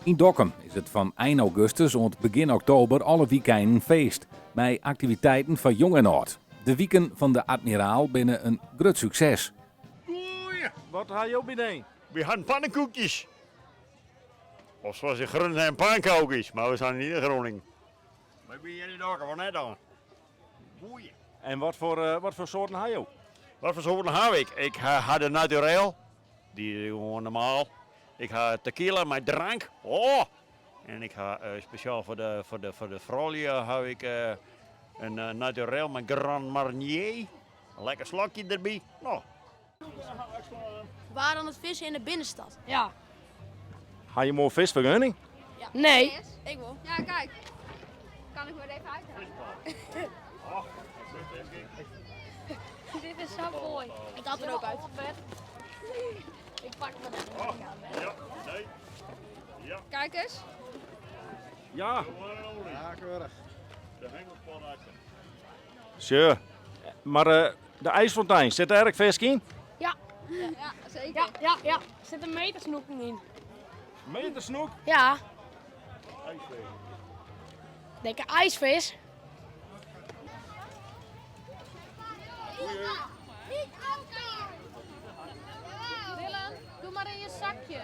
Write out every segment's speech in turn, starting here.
Yn Dokkum is it fan ein augustus oant begjin oktober alle wykeinen feest, mei aktiviteiten foar jong en âld. De wiken fan de Admiraal binne in grut sukses. Goeie, wat ha jo by deen? Wy ha pannenkoekjes. Of zoals in Groningen zijn pankoekjes, maar we zijn niet in Groningen. Maar wie jullie daar gewoon net aan. Goeie. En wat foar, wat foar soarten ha jo? Wat foar soarten ha ik? Ik ha de naturel, dy is gewoan normaal. Ik ha tequila mei drank. Oh! En ik ha spesjaal foar de, foar de, foar de froulju ha ik in naturel mei Grand Marnier. In lekker slokje derby. No. Waar dan het vissen in de binnenstad? Ja. Ha je moai fiskfergunning? Ja. Nee. Ik wol. Ja, kijk. Kan ik me er even uithalen. Dit is zo mooi. Ik had er ook uit. Ik pak hem er Oh, ja, nee. Ja. Kijk eens. Ja. Ja, keurig. De hengelspot achter. Sjoch, mar de ijsfontein, sit dêr ek fisk yn? Ja. Ja, zeker. Ja, ja, ja. Er zit een metersnoek yn. Metersnoek? Ja. Dikke ijsvis. Dylan, doe maar in je zakje.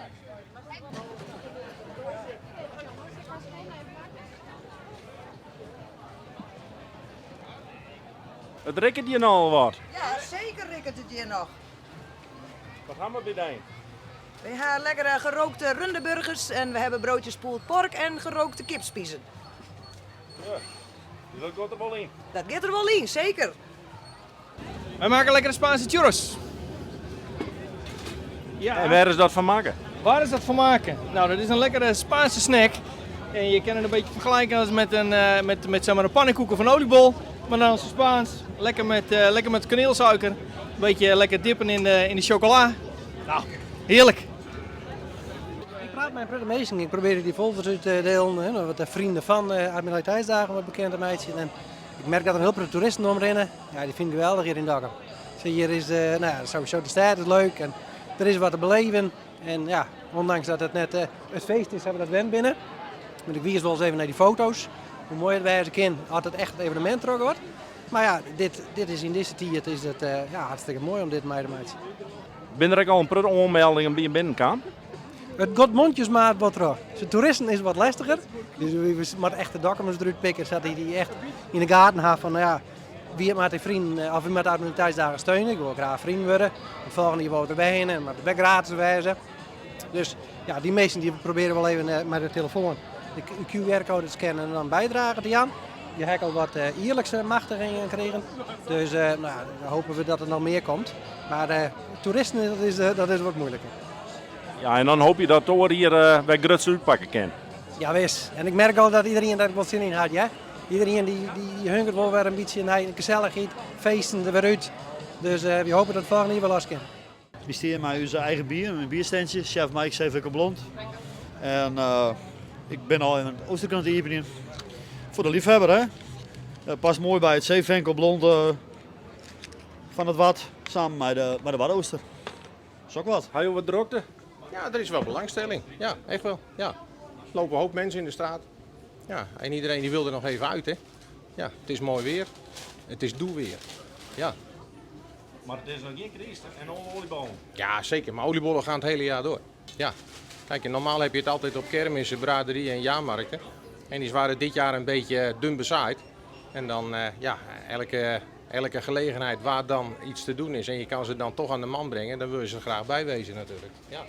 It rikket hjir noch al wat. Ja, seker rikket it hjir noch. Wat ha we by dyn? We ha lekkere gerookte runderburgers en we hebben broodjes pulled pork en gerookte kipspiezen. Ja, dus dat giet der wol yn. Dat giet der wol yn, seker. Wij maken lekkere Spaanse churros. Ja. En wêr is dat fan makke? Waar is dat van maken? Nou, dat is een lekkere Spaanse snack. En je kan het een beetje vergelijken als met een, met, zeg maar, een pannenkoek of een oliebol. Maar dan is het Spaans. Lekker met kaneelsuiker. Een beetje lekker dippen in de chocola. Nou, heerlijk. Ik praat met een minsken. Ik probearje dy folders út te dielen, hè, wat de vrienden fan de Admiraliteitsdagen wat bekend te meitsjen. En ik merk dat der in hiel protte toeristen omrinne. Ja, dy fine it geweldich hjir yn Dokkum. Zo hjir is, nou ja, sowieso de stêd is leuk en der is wat te beleven. En ja, ûndanks dat it net it feest is, sa't we dat wend binne. Want ik wiis wolris even nei dy foto's, hoe moai it wêze kin as it echt it evenemint trochgiet. Mar ja, dit, dit is yn dizze tiid is it ja, hartstikke moai om dit mei te meitsjen. Binne der ek al in protte oanmeldingen by jim binnenkaam? It giet mondjesmaat wat troch. De toeristen is wat lestiger. Dus we moatte echt de Dokkumers derút pikke, sadat dy dy echt yn de gaten ha fan, no ja, wy moatte vrienden, of wy moatte Admiraliteitsdagen steune. Ik wol graach vrienden wurde. Het volgende jaar wol ik derby hinne en moat it wer gratis wêze. Dus ja, dy minsken dy probearje wol even mei de telefoan de QR-code te scannen en dan bydrage te jaan. Dy ha ek al wat jierlikse machtigingen krigen. Dus nou, dan hoopje we dat der noch mear komt. Mar toeristen, dat is wat muoiliker. Ja, en dan hoopje je dat oar jier wer grutser útpakke kin. Ja, wis. En ik merk al dat iderien der wol sin yn hat, ja. Iderien dy, dy hunkeret wol wer in bytsje nei gesellichheid, feesten der wer út. Dus wy hoopje dat it folgjende jier wer los kin. Wy steane mei ús eigen bier, in bierstandsje, Chef Mike Zeevinkel Blond. En ik bin al yn Oosterkant te iepenjen. Foar de leafhebber, hè? Dat past moai by it Zeevinkel Blond fan it Wad, samen mei de, mei de Wadoester. Is ook wat. Ha jo wat drokte? Ja, er is wel belangstelling. Ja, echt wel. Ja. Er lopen een hoop mensen in de straat. Ja, en iedereen die wil er nog even uit, hè. Ja, het is mooi weer. Het is doe weer. Ja. Mar it is noch gjin kryst en al oliebollen. Ja, zeker. Maar oliebollen gaan het hele jaar door. Ja. Kijk, en normaal heb je het altijd op kermissen, braderieën en jaarmarkten. En die waren dit jaar een beetje dun bezaaid. En dan, ja, elke gelegenheid waar dan iets te doen is en je kan ze dan toch aan de man brengen, dan wil je ze graag bij wezen natuurlijk. Ja.